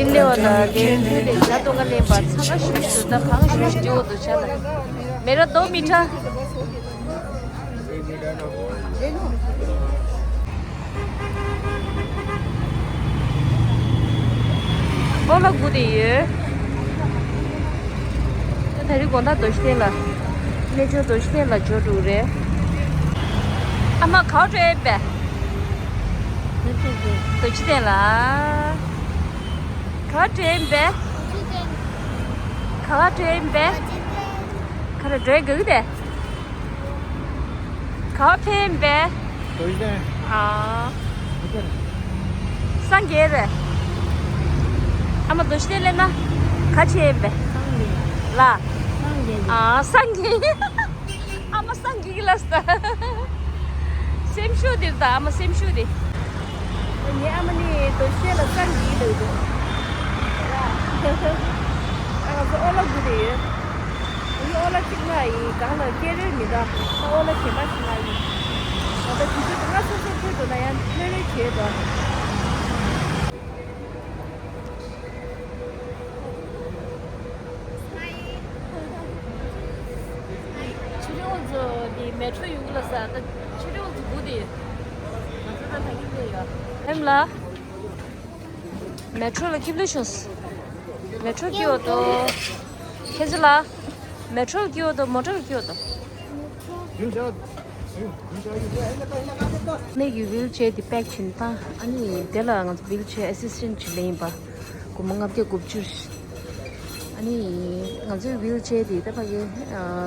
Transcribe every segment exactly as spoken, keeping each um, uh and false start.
ལེ་བ་ན་ལེན་ཚུལ་ལས་ཇ་གཏོང་ག་ལེན་པ་ཚང་ཁ་ཤུ་ཤུ་ད་གང་ཤུ་ཤུ་འགྲིའོ་དོ་ཆ་ལ། མེ་ར་དོ་མི་ཁྲ། ཨོ་ལ་དགུ་དེ་ཡོད། ད་རི་དགོང་དག་རྡོ་རྗེ་གདན་ལ། གནས་མཆོག་རྡོ་རྗེ་གདན་ལ་འབྱོར་འགྲོ་གི་རེད། ཨ་མ་ག་བ་འགྲོ་ཡིན་པས། རྡོ་རྗེ་གདན་ལ། ག་བ་འགྲོ་ཡིན་པས། ག་བ་འགྲོ་ཡིན་པས། ག་རེ་འགྲོ་ཡིན་གི་དེ། ག་བ་ཕེབས་ཡིན་པས། རྡོ་རྗེ་གདན། ཨ། སངས་རྒྱས་རེད། ཨ་མ་རྡོ་རྗེ་གདན་སླེབས་ན་ག་བྱེད་ཡིན་པས། སངས་རྒྱས། ལ། སངས་རྒྱས། ཨ་སངས་རྒྱས། ཨ་མ་སངས་རྒྱས་ལ་ས། སེམས་ཤུགས་དེར་ད་ཨ་མ་སེམས་ཤུགས་དེ། ངའི་ཨ་མ་ནི་རྡོ་རྗེ་གདན་ལ་སངས་རྒྱས་ལ་འདུག་ཨ་ང་ཚོ་ཨོ་ལ་སྒུག་བསྡད་ཡོད། ངའི་ཨོ་ལ་གཅིག་མངགས་ཡིན། སྒང་ལ་སྐྱེལ་རེས་མི་འདུག་ཨོ་ལ་གཞན་པ་ཞིག་མངགས་ཡིན། ད་ལྟ་དུས་ཚོད་ལྔ་སོ་སོར་ཐོན་འགྲོ་ན་ཡང་ལྷོད་ལྷོད་བྱས་འགྲོ། ཆུ་ལེའུ་ཚོ་འདི་མེ་ཊྲོ་ཡོང་གི་ལ་ས། ད་ཆུ་ལེའུ་ཚོ་སྒུག་བསྡད་ཡོད། ང་ཚོ་ད་ད་གིན་བསྡད་ཡོད། ཧེམ་ལ། མེ་ཊྲོ་ལ་སྐྱིད་པོ་བྱུང་། མེ་ཊྲོ་སྐྱིད་པོ་འདུག་ཁྱེད་ཚོ་ལ། མེ་ཊྲོ་ལ་སྐྱིད་པོ་འདུག་མོ་ཊ་ལ་སྐྱིད་པོ་འདུག་གནས་ཀྱི་ཝིལ་ཅེར་དེ་པེག་བྱིན་ད། ཨ་ནི་དེ་ལ་ང་ཚོ་ཝིལ་ཅེར་ཨེ་སི་སི་ཊེན་ཊི་ཅིག་ལེན་ཡིན་པ། སྒོར་མོ་ལྔ་བརྒྱ་དགུ་བཅུ། ཨ་ནི་ང་ཚོའི་ཝིལ་ཅེར་དེ་ད་ཕ་གི་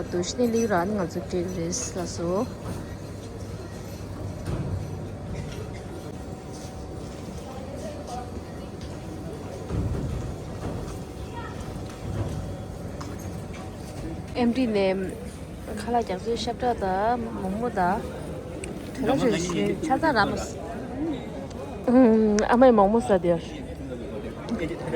རྡོ་རྗེ་གདན་སླེབས་ར། ཨ་ནི་ང་ཚོ་སྤྲད་རེད་ལགས་སོ། ཨེམ་ཌི་ནས་ཁ་ལག་རྒྱག་ཚུལ་ཤ་བཀྲ་དང་མོག་མོག་དང་། དེ་ལ་ཞིག་ཆ་ཚང་རག་མ་སོང་། ཨ་མའི་མོག་མོག་ཟ་དེ། ཁྱེད་ཚོ་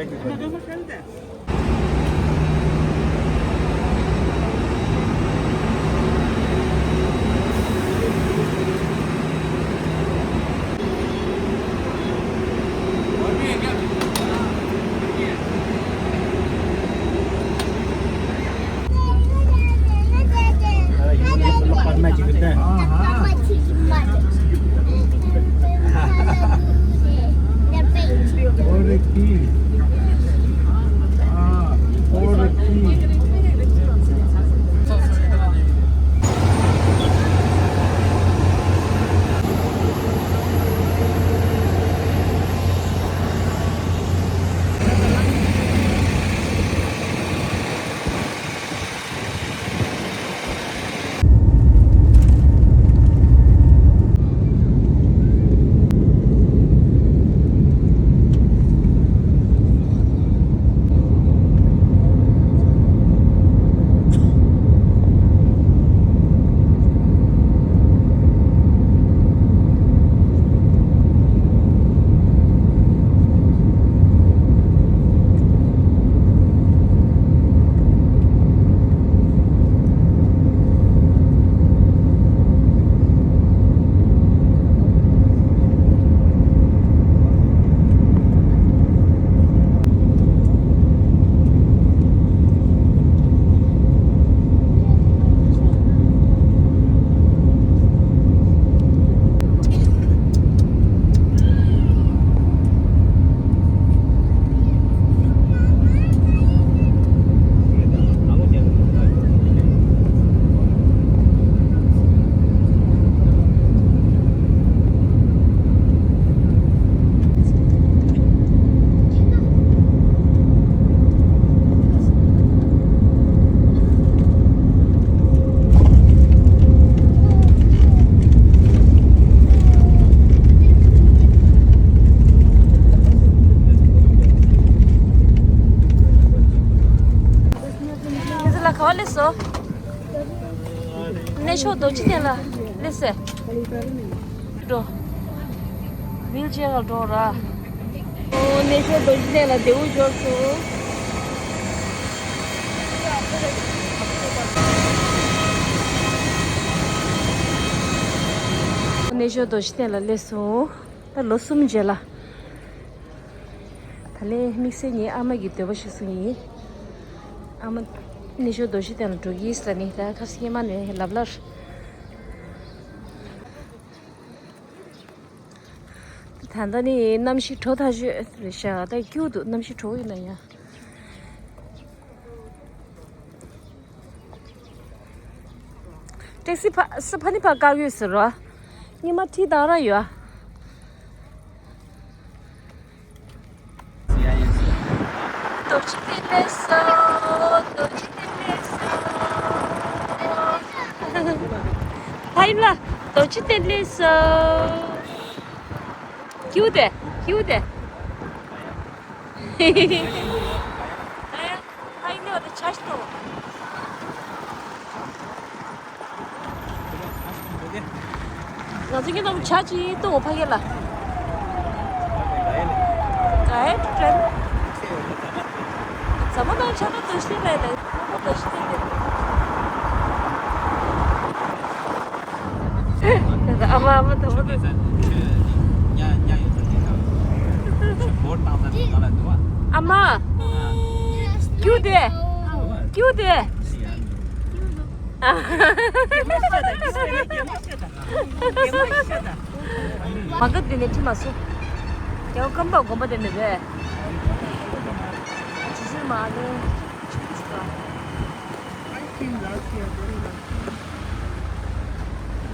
ལ་ག་བ་སླེབས་སོང་། གནས་མཆོག་རྡོ་རྗེ་གདན་ལ་སླེབས་སོང་། འགྲོ། ཝིལ་ཅེར་ལ་འགྲོ་ར། ཨོ་གནས་མཆོག་རྡོ་རྗེ་གདན་ལ་བདེ་པོ་འབྱོར་སོང་། གནས་མཆོག་རྡོ་རྗེ་གདན་ལ་སླེབས་སོང་། ད་ལོ་གསུམ་རྗེས་ལ། ད་ལན་དམིགས་བསལ་ངའི་ཨ་མ་གི་འདོད་པ་ཞུ་སོང་ཡིན། ཨ་མ་གནས་མཆོག་རྡོ་རྗེ་གདན་ལ་འགྲོ་གི་ཡིན་ལབ་ནས། ད་ཁ་སང་སྔོན་མ་ནས་ལབ་ལབ། ད་ལྟ་ནི་གནམ་གཤིས་དྲོ་ཐག་ཆོད་རེད་ཤག་ད་སྐྱིད་པོ་འདུག་གནམ་གཤིས་དྲོ་པོ་ཡིན་ན་ཡང་། ཊེག་སི་ཕ་སི་ཕ་ནི་ཕ་བཀག་ཡོད་ཟེར་རོ། ཉི་མ་ཁྲི་དང་ར་ཡོད། རྡོ་རྗེ་གདན་སླེབས་སོང་། རྡོ་རྗེ་གདན་སླེབས་སོང་། ཕ་ཡིན་ལ། རྡོ་རྗེ་གདན་སླེབས་སོང་། ཁྱིའུ་དེ། ཁྱིའུ་དེ། ཨ་ཡ། ཨ་ཡ། ནི་བ་དེ་ཆ་ཞིག་ཏོ། ང་ཚོ་ཁྱེད་རྣམས་ཆ་ཅིག་ཏོ་ཕ་གི་ལ། གའི་ཀྲན། ཟ་མ་དང་ཆ་ད་དུ་ཤི་རེད་ལ། ད་དུ་ཤི་རེད། ཨ་མ། ཨ་མ་དང་པོ་དང་། ཨ་མ། ཁྱིའུ་དེ། ཁྱིའུ་དེ། མ་ག་དེ་ནས་ཁྲིད་མ་སོང་། རྒྱལ་བ་ཀམ་པ་དགོན་པ་དེ་ནས་རེད། ཇི་ཞིག་མ་ལེ།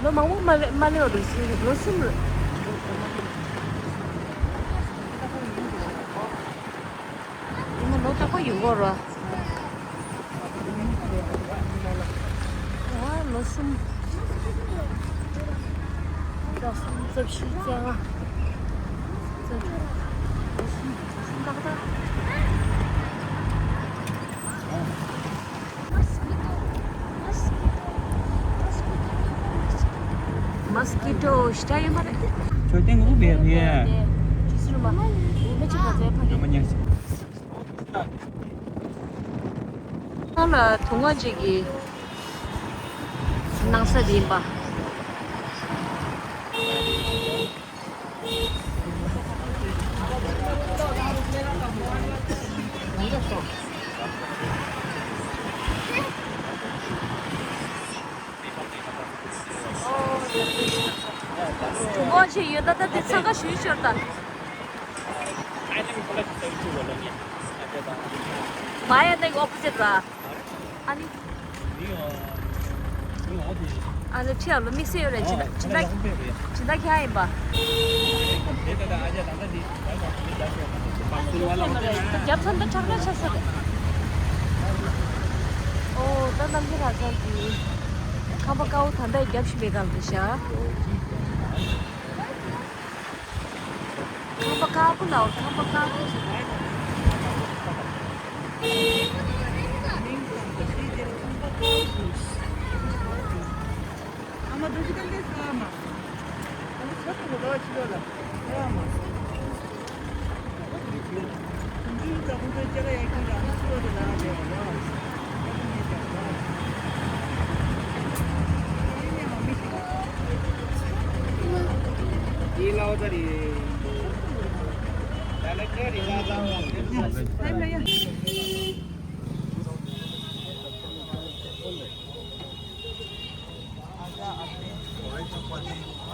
ལོ་མང་པོ་མ་སླེབས་མ་སླེབས་རེད་ཟེར། ལོ་གསུམ་རེད། ཡིན་ན་ལོ་རྟག་པར་ཡོང་གི་རེད། ཨ། ལོ་གསུམ། ལོ་གསུམ། རྩ་བཞི། རྩ་ལྔ། རྩ་དྲུག། ལོ་གསུམ། ལོ་གསུམ་ཏག་ཏག། མོ་སི་ཀི་ཊོ་ཞིག་ཡོད་མ་རེད། ཁྱོད་ཏན་གུ་བེ་བེ། ཇི་སུ་རུ་མ། མེ་ཅི་ག་ཚོད་ཕ་གི། ཡོད་མ་ཉག་ཅིག་ཁ་ལ་དུང་ང་ཅིག་གི་སྣང་ས་དེ་ཡིན་པ། དུང་ང་ཅིག་ཡོད་ད། ད་དེ་འཚང་ཁ་ཞུ་ཞོར་ད། མ་ཡ་ནི་ཨོ་པོ་ཟིཊ་ར། ཨ་ནི། ཨ་ལེ་ཁྲིད་ཨ་ལོ། དམིགས་བསལ་ཡོད་རེད། ཇི་ལྟ་ཇི་ལྟ་ཇི་ལྟ་ཁྱེད་ཡིན་པ། རྒྱབ་ཚང་ད་ཁྲག་ཁྲག་ཆགས་ས་རེད། ཨོ་ད་རྣམ་རྒྱལ་ལྷ་ཚང་གི་ཁང་པ་དཀར་པོ་ད་ལྟ་རྒྱབ་ཤིག་པའི་སྒང་རེད་ཤག་ཁང་པ་དཀར་པོ་ལ། ཁང་པ་དཀར་པོ་ཞིག་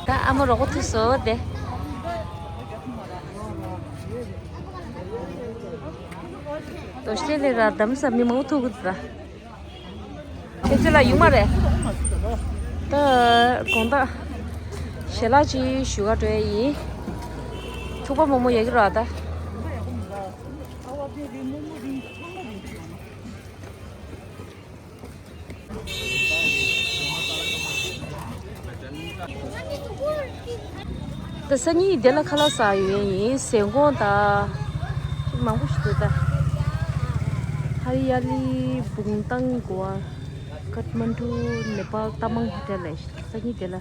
ད་ཨ་མ་རོགས་པ་ཐུག་སོང་དེ། རྡོ་རྗེ་གདན་ལ་ར་དམ་ས་མི་མང་པོ་ཐུག་གི་འདུག་ད། ཁྱེད་ཚོ་ལ་ཡོང་མ་རེད། ད་དགོང་དག་ཞལ་ལག་ཅིག་ཞུ་ག་འགྲོ་ཡ་ཡིན། ཐུག་པ་མོག་མོག་ཡོད་ཀྱི་རེད་ད། ད་སང་ཉིན་དེ་ལ་ཁ་ལག་ཟ་ཡོང་ཡིན། ཟན་གོང་དང་མང་པོ་ཞིག་འདུག་ད། ཧ་རི་ཡ་ལི། བུང་ཏང་གོ་བ། ཀཏ་མན་ཌུ། ནེ་པཱལ། ཏ་མང་ཧོ་ཊེལ་ལ་སང་ཉིན་དེ་ལ་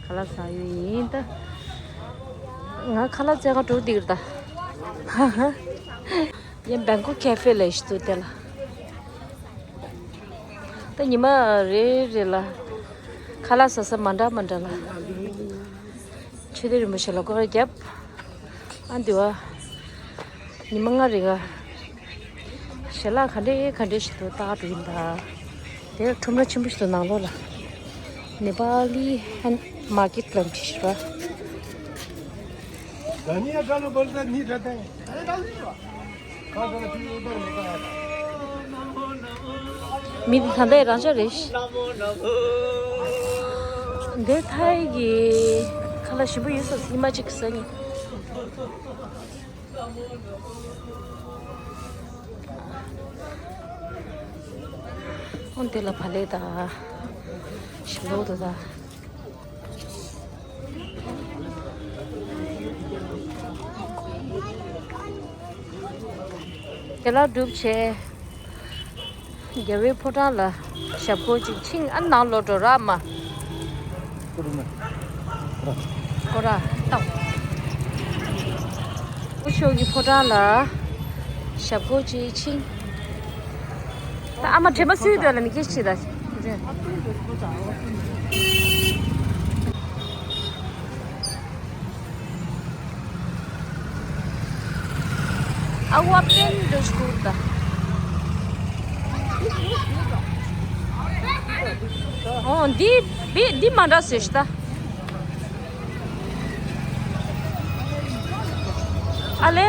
ཁ་ལག་ཟ་ཡོང་ཡིན་ད། ང་ཁ་ལག་བཙལ་ག་འགྲོ་འདི་གི་རེད་ད། ཧ་ཧ། ཡང་བེང་ཀོག་ཁེ་ཧྥེ་ལ་ཞིག་འདུག་དེ་ལ། ད་ཉི་མ་རེ་རེ་ལ་ཁ་ལག་ཟ་ས་མ་འདྲ་མ་འདྲ་ལ། ཆོས་སྡེ་རིན་པོ་ཆེ་ལ་སྐོར་ར་བརྒྱབ། ཨ་འདི་བ། ཉི་མ་ལྔ་རིང་ང་ཞལ་ལག་ག་འདྲ་ག་འདྲ་ཞིག་འདུག་ལྟ་འགྲོ་ཡིན་ད། དེར་ཁྲོམ་ར་ཆེན་པོ་ཞིག་འདུག་ནང་ལོགས་ལ། ནེ་པ་ལི་ཧན་མར་ཀེཊ་ལབ་ཅིག་ཞིག་ར། མི་འདི་ད་ལྟའི་རང་ཅག་རེད། འདི་ཐའི་གི་ཁ་ལག་ཞིམ་པོ་ཡོད་ས་ཉི་མ་གཅིག་གི་སང་ཉིན། ཨོ་དེ་ལ་བག་ལེབ་དང་། ཞིམ་པོ་འདུག་ད། དེ་ལ་སྒྲུབ་བྱས། རྒྱལ་བའི་ཕོ་བྲང་ལ་ཞབས་སྐོར་ཅིག་ཕྱིན། ཨ་ནང་ལོགས་འགྲོ་ར་མ། ཁོ་ར་ཏོ། སྐུ་ཞབས་ཀྱི་ཕོ་བྲང་ལ་ཞབས་སྐོར་ཅིག་ཕྱིན། ད་ཨ་མ་དྲན་པ་སུས་འདོད་ལ་མི་སྐད་ཆ་ད། ཨ་ཝ་པེན་འདྲ་ཞིག་འདུག་ད། ཨོ་འདི་འདི་འདི་མ་འདྲ་ཟེར་ཤི་ད། ཨ་ལེ།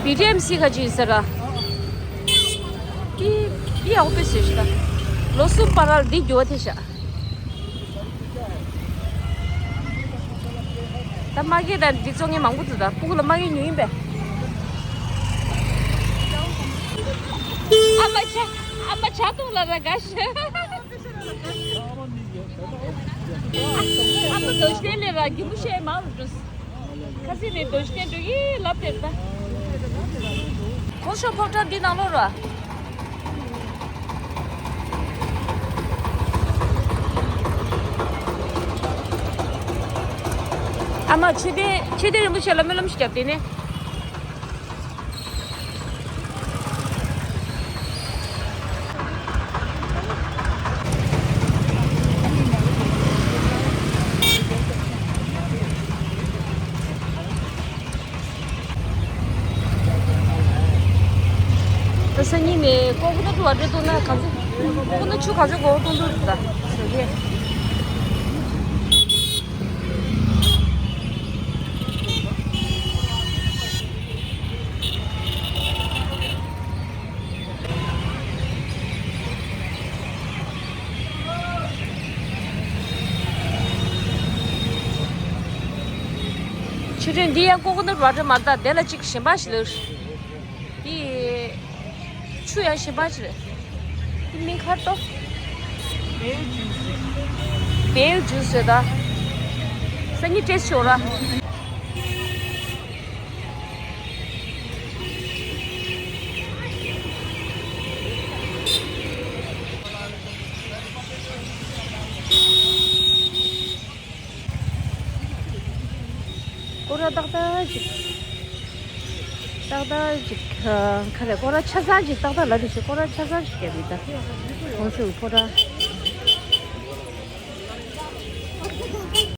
བི་ཌི་ཨེམ་སི་ཁ་ཅིག་ཟེར་ར། འདི་འདི་ཡག་པོ་ཟེར་ཤི་ད། ལོ་གསུམ་བར་ལ་འདི་འགྱུར་བ་ཐེབས་ཤག་ད་མ་གི་ད་འདི་ཚོ་ངས་མང་པོ་འདུག་ད་སྤུ་གུ་ལ་མ་གི་ཉོས་ཡིན་པས། ཨ་མ་ཆ་ཨ་མ་ཆ་ཏོག་ལ་ར་ག་ཤ། ཨ་མ་རྡོ་རྗེ་གདན་ལ་ར་རྒྱུ་མོ་བཤད་མང་རུ་འགྲོ། ཁ་སི་ནས་རྡོ་རྗེ་གདན་འགྲོ་ཡི་ལབ་དེར་ད། ཁོ་ཤོ་ཕོ་བྲང་འདི་ནང་ལོགས་ར། ཨ་མ་མཆོད་རྟེན་མཆོད་རྟེན་རིན་པོ་ཆེ་ལ་སྨོན་ལམ་ཞིག་བརྒྱབ་དེ་ནས། ད་སང་ཉིན་ནས་ཀོ་ཀོ་ནཊ་ཝ་ཊར་བཏུང་ན་ག་ཚོད། ཀོ་ཀོ་ནཊ་ཆུ་ག་ཚོད་དགོས་བཏུང་འདུག་ད་ཟེར་གི། ཆུ་ཕྲན་འདི་ཡང་ཀོ་ཀོ་ནཊ་ཝ་ཊར་མ་རེད་ད། དེ་ལ་གཅིག་གཞན་པ་ཞིག་ལ། འདི་ཆུ་ཡང་གཞན་པ་ཞིག་རེད། འདི་མིང་ག་རེ་ཏོ། བེལ་ཇུས་རེད་ད། སང་ཉིན་ཊེ་སི་ཊི་ཤོག་ར། སྐོར་ར་ཏག་ཏག་ཅིག་ཏག་ཏག་ཅིག་ཁ་རེ་སྐོར་ར་ཆ་ཚང་ཅིག་ཏག་ཏག་ལབ་དེ་ཞིག་སྐོར་ར་ཆ་ཚང་ཞིག་བརྒྱབ་ཡོད་ད། གོང་ས་སྐོར་ར།